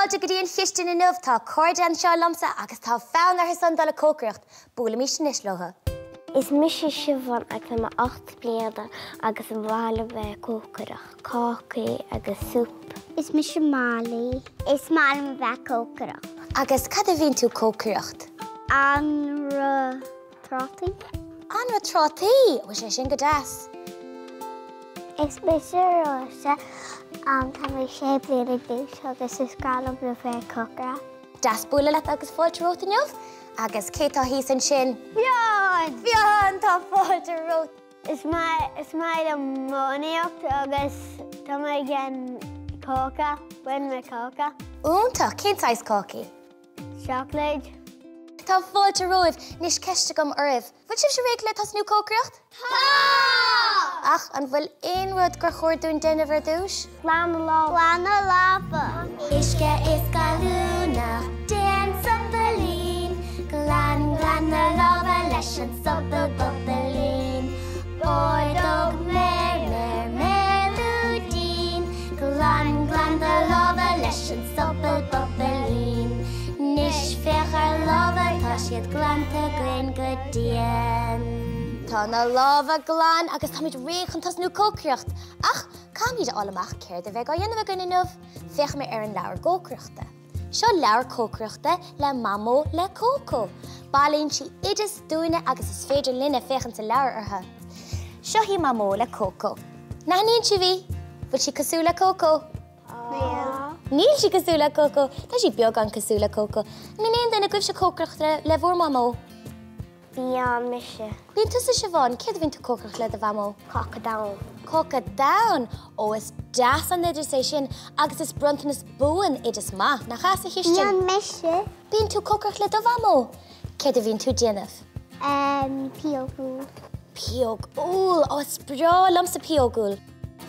Fáilte go dtí an chistin inniu. Tá cairde anseo liomsa agus tá fonn orthu san dul ag cócaireacht. Buailimis anois leo. Is mise Siobhán agus tá mé 8 bliana agus is maith liom bheith ag cócaireacht, cácaí agus súp. Is mise Molly. Is maith liom a bheith ag cócaireacht. Agus cad a bhíonn tú ag cócaireacht? Anraith trátaí. Anraith trátaí! Bhfuil sé sin go deas? Is mise Róise, tá mé 6 bliana d'aois agus is breá liom a bheith ag cócaireacht. Deas bualadh leat agus fáilte romhat inniu. Agus cé tá thíos ansin? Fionn! Fionn! Tá fáilte romhat. Is maith liom mánaíocht agus tá mé ag déanamh cáca, rinne mé cáca. Iontach! Cén saghas cácaí? Seacláid. Tá fáilte romhaibh. Anois ceist agam oraibh. Bhfuil sibhse réidh le tosnú cócaireacht? Tá! Ach an bhfuil aon rud gur chóir dúinn déanamh ar dtús? Glan na lámha. Glan na lámha. Uisce is gallúnach, déan sopailín, Glan, glan na lámha leis an sopa bopailín. Ordóg, méar, méar, méar, lúidín, Glan, glan do lámha leis an sopa bopailín. 'Nois féach ár lámha, tá siad glanta againn go dian. Tá na lámha glan agus táimid réidh chun tosnú cócaireacht. Ach caithfimid a fháil amach céard a bheidh á dhéanamh againn inniu. Féachfaidh mé ar an leabhar cócaireachta. Seo leabhar cócaireachta le Mamó le Cócó. Bailíonn sí oideas dúinne agus is féidir linne féachaint sa leabhar orthu. Seo í Mamó le Cócó. An aithníonn sibh í? Bhfuil sí cosúil le Cócó? Níl. Níl sí cosúil le Cócó. Tá sí beagán cosúil le Cócó. An mbíonn aon duine agaibhse ag cócaireacht le bhur Mamó? Bíonn, mise. Bíonn tusa Siobhán, céard a bhíonn tú cócaireacht le do mhamó? Cáca donn. Cáca donn! Ó, is deas an oideas é sin agus is bronntanas buan oideas maith, nach ea, sa chistin? Bíonn mise. Bíonn tú cócaireacht le do mhamó. Céard a bhíonn tú déanamh? Em, pióg úll. Pióg úll! Ó, is breá liomsa pióg úll.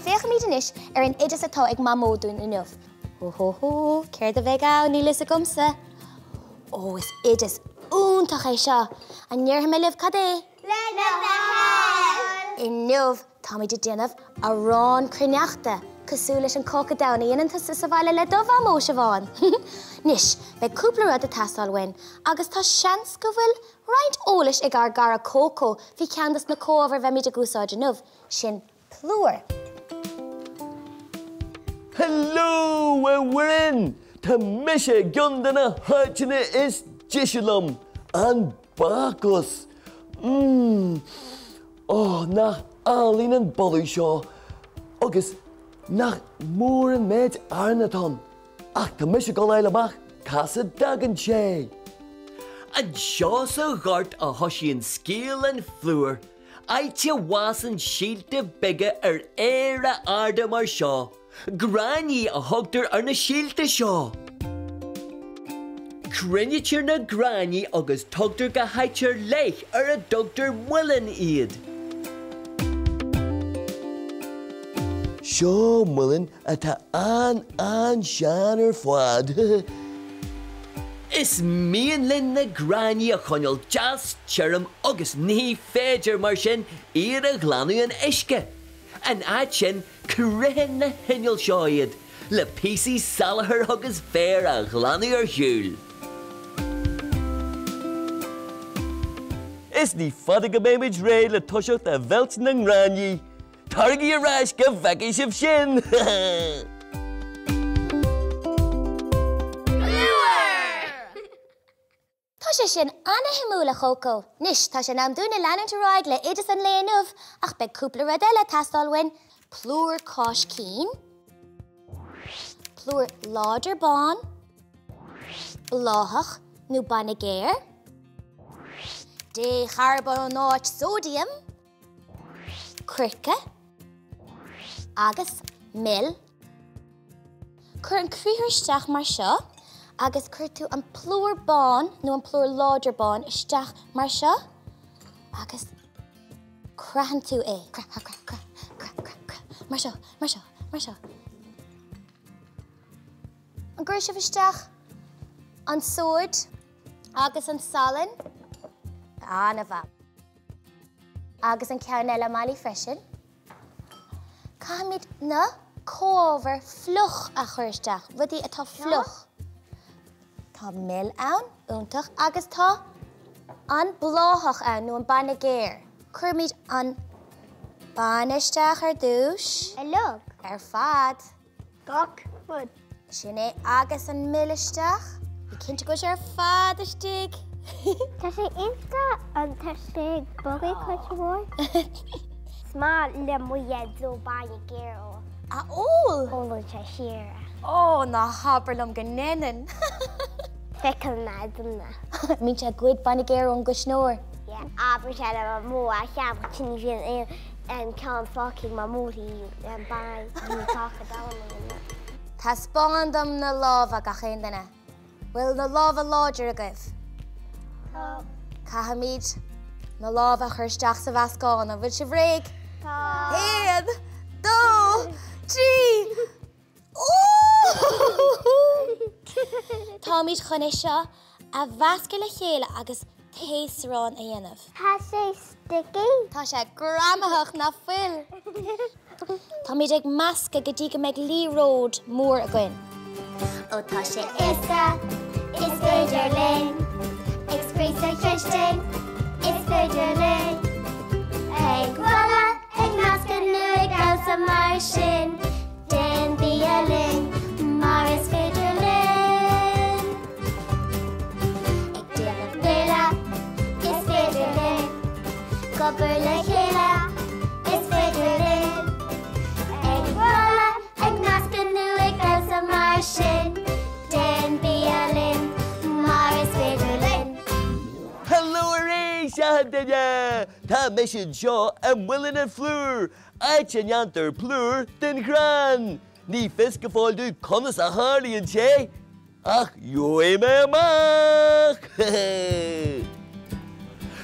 Féachfaimid anois ar an oideas atá ag Mamó dúinn inniu. Hó hó hó, céard a bheidh ann, níl fhios agamsa. Ó, is oideas iontach é seo! An ndéarfaidh mé libh cad é? Le do thoil! Inniu, táimid ag déanamh arán cruithneachta, cosúil leis an cáca donn a dhéanann tusa sa bhaile le do mhamó, Siobhán! Anois, beidh cúpla rud ag teastáil uainn, agus tá seans go bhfuil roinnt eolais ag ár gcara Cócó faoi cheann dos na comhábhair a bheimid ag úsáid inniu, sin plúr. Hello, a Mhuireann! Tá mise i gceann de na háiteanna is deise liom, an bácús! Mmm, oh, nach álainn an boladh seo! Agus nach mór an méid aráin atá ann! Ach tá mise ag dul a fháil amach cá as a dtagann sé! Anseo sa ghort a thosaíonn scéal an phlúir. Áit a bhfásann síolta beaga ar fhéara arda mar seo, gráinní a thugtar ar na síolta seo. Cruinnítear na gráinní agus tugtar go háit ar leith ar a dtugtar muileann iad. Seo muileann atá an-an-sean ar fad. Is mian linn na gráinní a choinneáil deas tirim agus ní féidir, mar sin, iad a ghlanadh in uisce. In áit sin, croitheann na hinnill seo iad, le píosaí salachair agus féir a ghlanadh ar shiúl. Is ní fada go mbeimid réidh le toiseacht ag meilt na ngráinní. Taraigí ar ais go bhfeicfidh sibh sin! Tá sé sin ana-shuimiúil, a Chócó. Anois, tá sé in am dúinne leanúint ar aghaidh le oideas an lae inniu, ach beidh cúpla rud eile ag teastáil uainn, plúr cáis cinn, plúr láidir bán, bláthach nó bainne géar, décharbónáit sóidiam, coirce agus mil. Cuir an criathar isteach mar seo agus cuir tú an plúr bán nó an plúr láidir bán isteach mar seo agus croitheann tú é. Croith, croith, croith, croith, croith, croith. Mar seo, mar seo, mar seo. An gcuirfidh sibh isteach an sóid agus an salann? An-mhaith. Agus an ceann eile, Molly, freisin. Caithfimid na comhábhair fliuch a chur isteach, rudaí atá fliuch. Tá mil ann, iontach, agus tá an bláthach ann, nó an bainne géar. Cuirimid an bainne isteach ar dtús. Uilig. Ar fad. Gach rud. Sin é agus an mil isteach. Bí cinnte go bhfuil sé ar fad istigh. Tá sé iontach an tá sé ag bogadh cuid mhór. Is maith le mo dhaideo bainne géar a ól. A ól? Ólann sé siar é. Ó, ná habair liom go ndéanann. Feicim na. Mbíonn sé ag goid bainne géar ón gcuisneoir. Yeah, abair sé le Mamó a cheannach sin ní bhíonn aon an ceann fágtha ag Mamó bhí an bain bhí fágtha domhan. Taispeáin dom na lámha gach aon duine. Bhfuil na lámha láidir agaibh? Tá. Caithfimid na lámha a chur isteach sa mheascán. An bhfuil sibh réidh? Tá. Haon, dó, trí! Táimid chun é seo a mheascadh le chéile agus taos aráin a dhéanamh. Tá sé sticky. Tá sé greamaitheach, nach bhfuil? Táimid ag meascadh go dtí go mbeidh liathróid mór againn. Ó tá sé éasca, is féidir linn. Ag spraoi sa chistin, is féidir linn. Ag rolladh, ag meascadh nó ag damhsa mar sin. Déan bia linn mar is féidir linn. Ag déanamh béile, is féidir linn. Ag obair le chéile, is féidir linn. Ag rolladh, ag meascadh nó ag damhsa mar sin. Déan bia linn mar is féidir linn. Hello arís, achan duine! Tá mise anseo i Muileann an Phlúir, áit a ndéantar plúr den ghrán! Ní fios go fóill domh conas a tharlaíonn sé, ach gheobhaidh mé amach!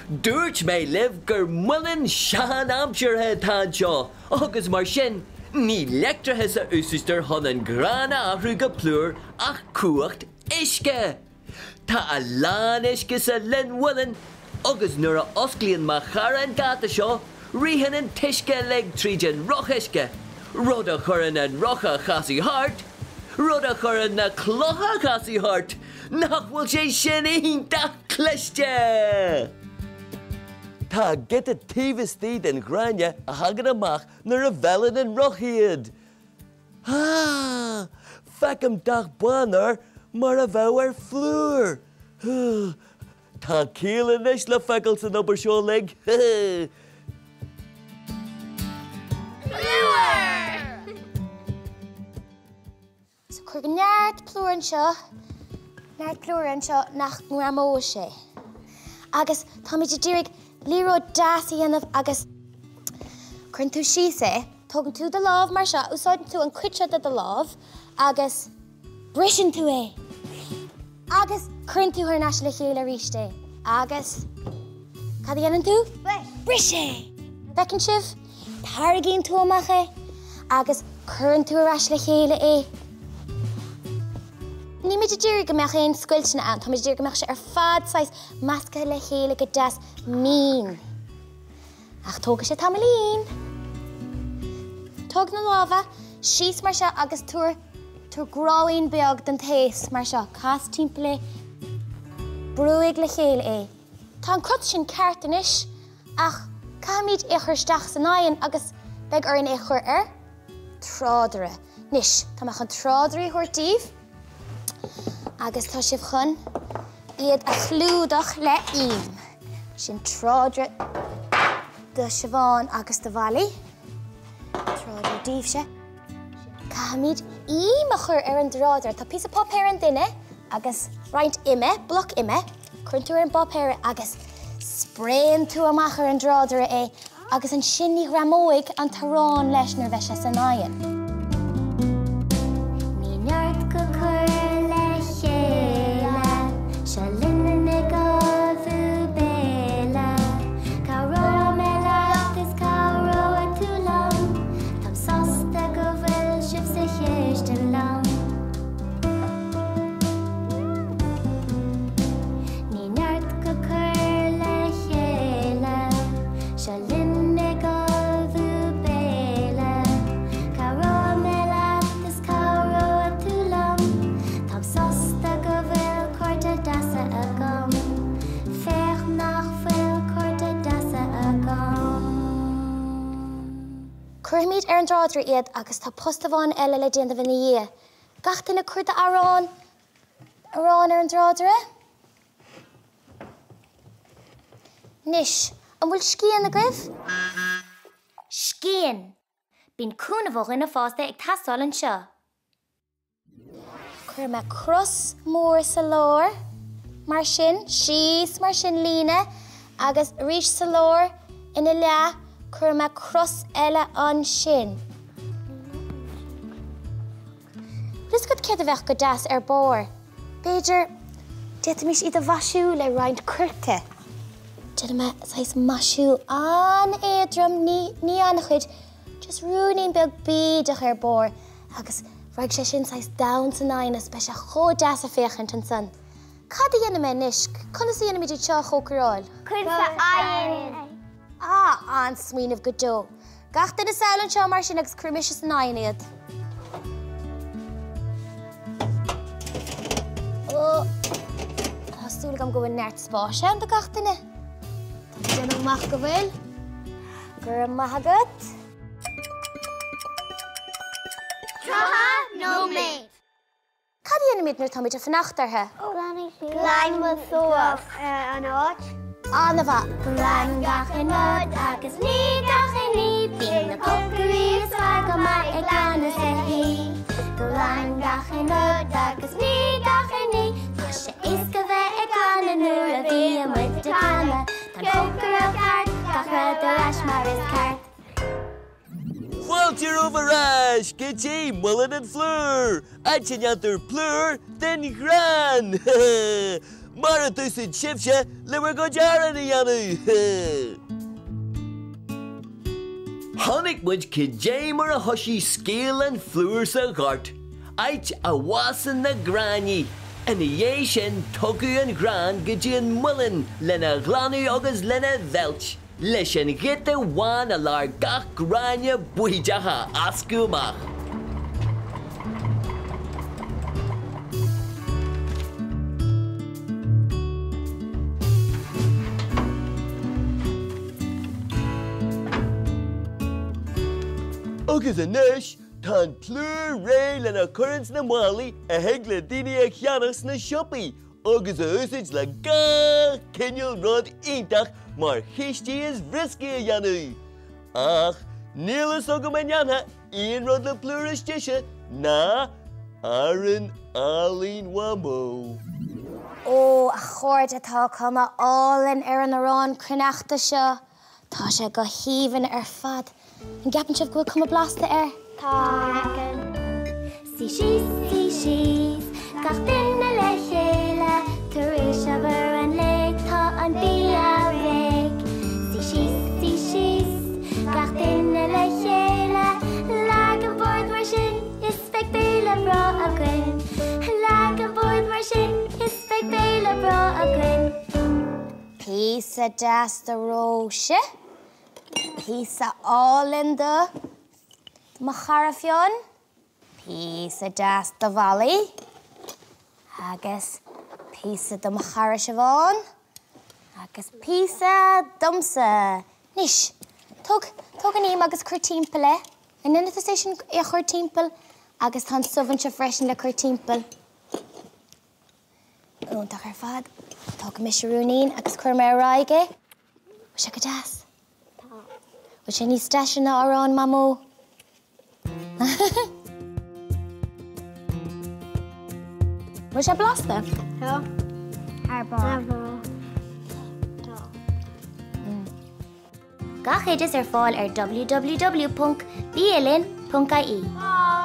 Dúirt mé libh gur muileann sean-aimseartha atá anseo agus mar sin, ní leictreachas a úsáidtear chun an grán a athrú go plúr ach cumhacht uisce! Tá a lán uisce sa linn mhuilinn agus nuair a osclaíonn mo chara an geata seo, ritheann an t-uisce uilig tríd an roth uisce, rud a chuireann an roth a chasadh thart, rud a chuireann na clocha a chasadh thart! Nach bhfuil sé sin iontach cliste! Tá giota taobh istigh den ghráinne a thagann amach nuair a mheileann an roth iad. Ah! Feicim dath bán air mar a bheadh ar phlúr. Tá ciall anois le feiceáil san obair seo uilig. Plúr! So cuir neart plúir anseo, neart plúir anseo nach ngreamóidh sé. Agus táimid ag iarraidh liathróid deas a dhéanamh agus cuireann tú síos é, tógann tú do lámh mar seo, úsáideann tú an cuid seo de do lámh agus briseann tú é. Agus cuireann tú thar n-ais le chéile arís é. Agus cad a dhéanann tú? Bris. Bris é! Bhfeiceann sibh? Tarraingíonn tú amach é agus cuireann tú ar ais le chéile é. Nílimid ag iarraidh go mbeadh aon scoilteanna ann, táimid ag iarraidh go mbeadh sé ar fad saghas measctha le chéile go deas mín. Ach tógfaidh sé tamaillín. Tóg na lámha síos mar seo agus tabhair tabhair gráin beag den taos mar seo. Cas timpeall é. Brúigh le chéile é. Tá an crot sin ceart anois ach caithfimid é a chur isteach san oigheann agus beidh orainn é a chur ar trádaire. Anois, tá mé chun trádairí a thabhairt daoibh agus tá sibh chun iad a chlúdach le im. Sin trádaire do Siobhán agus do Mholly. Trádaire daoibhse. Caithfimid im a chur ar an dtrádaire. Tá píosa páipéir ag an duine agus roinnt ime, bloc ime. Cuireann tú ar an bpáipéar é agus spréann tú amach ar an dtrádaire é agus ansin ní ghreamóidh an t-arán leis nuair a bheidh sé san oigheann. Ní neart go cur le chéile, seo linn ag ullmhú béile. Cabhróidh mé leat is cabhróidh tú liom, táim sásta go bhfuil sibh sa chistin liom. Ní neart go cur le chéile, seo linn ag ullmhú béile. Cabhróidh. dtráidire iad agus tá post amháin eile le déanamh ina dhiaidh. Gach duine cuir d'arán, arán ar an dtráidire. Anois, an bhfuil scian agaibh? Scian! Bíonn cúnamh ó dhuine fásta ag teastáil anseo. Cuirfidh mé cros mór sa lár, mar sin, síos mar sin, líne, agus arís sa lár, ina leath, cuirfidh mé cros eile ansin. Bhfuil fhios agat céard a bheadh go deas ar barr? B'fhéidir, d'fhéadfaimis iad a mhaisiú le roinnt coirce. Déanfaidh mé saghas maisiú an-éadrom, ní an-chuid, just ruainnín beag bídeach ar barr agus raghaidh sé sin saghas domhain san oigheann is beidh sé chomh deas ag féachaint ansan. Cad a dhéanfaidh mé anois? Conas a dhéanfaimid iad seo a chócaráil? Cuir san oigheann. Ah, an-smaoineamh go deo. Gach duine sall anseo mar sin agus cuirfidh mise san oigheann iad. Ó, tá súil agam go bhfuil neart spáis ann do gach duine. Tá mé ag déanamh amach go bhfuil. Go raibh maith agat. 30 nóiméad. Cad a dhéanaimid nuair atáimid ag fanacht orthu? Glanfaidh suas an áit. An-mhaith. Glan gach aon rud agus nigh gach aon ní, bíonn na cócairí is fearr go maith ag glanadh sa shuí. Glan gach aon rud agus nigh gach aon ní, tá sé éasca bheith ag glanadh nuair a bhíonn muid ag glanadh. Tá an cócaire ceart, gach rud ar ais mar is ceart. Fáilte romhaibh ar ais go dtí Muileann an Phlúir, áit a ndéantar plúr den ghrán! Mar a d'úsáid sibhse le bhur gcuid arán a dhéanamh! Chonaic muid cad é mar a thoisigh scéal an phlúir sa ghort, áit a bhfásann na gráinní. Ina dhiaidh sin tugadh an ghrán go dtí an muileann lena ghlanadh agus lena mheilt. Leis an ghiota bhán i lár gach gráinne bídeach a fháscadh amach. Agus anois tá an plúr réidh lena chur ins na málaí a thig le daoine a cheannach sna siopaí agus a úsáid le gach cineál rud iontach mar chístí is brioscaí a dhéanamh. Ach níl fhios agam an ndéanfá aon rud le plúr is deise ná arán álainn Mhamó. Ó, a chairde, tá cuma álainn ar an arán cruithneachta seo. Tá sé go haoibhinn ar fad. An gceapann sibh go bhfuil cuma blasta air? Tá. Suigh síos, suigh síos, gach duine le chéile, tar éis obair an lae tá an bia réidh. Suigh síos, suigh síos, gach duine le chéile, leag an bord mar sin is beidh béile breá againn. Leag an bord mar sin is beidh béile breá againn. Píosa deas do Róise. Píosa álainn do mo chara Fionn. Píosa deas do Mholly. Agus píosa do mo chara Siobhán. Agus píosa domsa. Anois, tóg, tóg an ím agus cuir timpeall é. An ndéanfaidh tusa é sin é a chur timpeall? Agus tá an subh anseo freisin le cur timpeall. Iontach ar fad. Tógfaidh mise ruainnín agus cuirfidh mé ar aghaidh é. Bhfuil sé go deas? Tá. Bhfuil sé níos deise ná arán Mamó? Bhfuil sé blasta? Tá. Thar barr. Tá. Gach oideas ar fáil ar www.bialinn.ie. Bye!